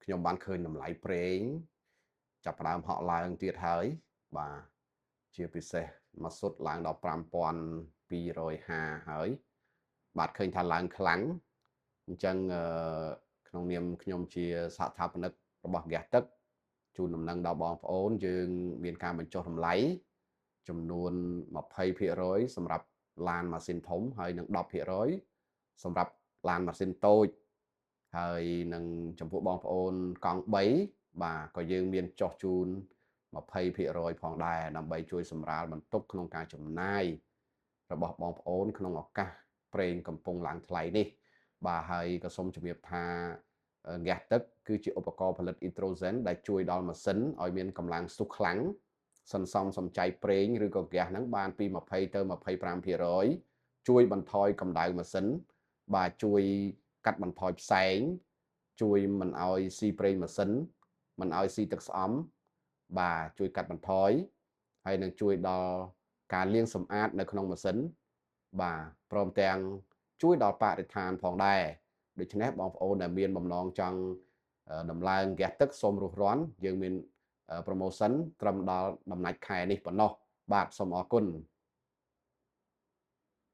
ខ្ញុំបានឃើញតម្លៃប្រេងចាប់ផ្ដើមហក់ឡើងទៀតហើយ បាទ ជាពិសេសមួយសុទ្ធឡើងដល់ 5250 ហើយ បាទ ឃើញថាឡើងខ្លាំង។ អញ្ចឹងក្នុងនាមខ្ញុំជាសហស្ថាបនិករបស់ហ្គាសទឹក ជូនដំណឹងដល់បងប្អូន យើងមានការបញ្ចុះតម្លៃចំនួន 20% សម្រាប់ឡានម៉ាស៊ីនធំ ហើយនិង 10% សម្រាប់ឡានម៉ាស៊ីនតូច ហើយនឹងចំពោះបងប្អូនកង់ 3 បាទ ក៏យើងមានចុះជូន 20% ផងដែរ ដើម្បីជួយសម្រាលបន្ទុកក្នុងការចំណាយរបស់បងប្អូនក្នុងឱកាសប្រេងកំពុងឡើងថ្លៃនេះ។ បាទ ហើយក៏សូមជម្រាបថា ហ្គាសទឹកគឺជាឧបករណ៍ផលិតអ៊ីត្រូសែន ដែលជួយដល់ម៉ាស៊ីនឲ្យមានកម្លាំងស្ទុះខ្លាំង សន្សំសំចៃប្រេងឬក៏ហ្គាសហ្នឹងបានពី 20 ទៅ 25% ជួយបន្ថយកម្ដៅម៉ាស៊ីន បាទ ជួយកាត់បន្ថយផ្សែង ជួយមិនឲ្យស៊ីប្រេងម៉ាស៊ីន មិនឲ្យស៊ីទឹកស្អំ បាទ ជួយកាត់បន្ថយ ហើយនឹងជួយដល់ការលាងសម្អាតនៅក្នុងម៉ាស៊ីន បាទ ព្រមទាំងជួយដល់បរិស្ថានផងដែរ។ ដូច្នេះបងប្អូនដែលមានបំណងចង់ដំឡើងហ្គាសទឹក សូមរុះរាន់ យើងមានប្រូម៉ូសិនត្រឹមដល់ដំណាច់ខែនេះប៉ុណ្ណោះ។ បាទ សូមអរគុណ។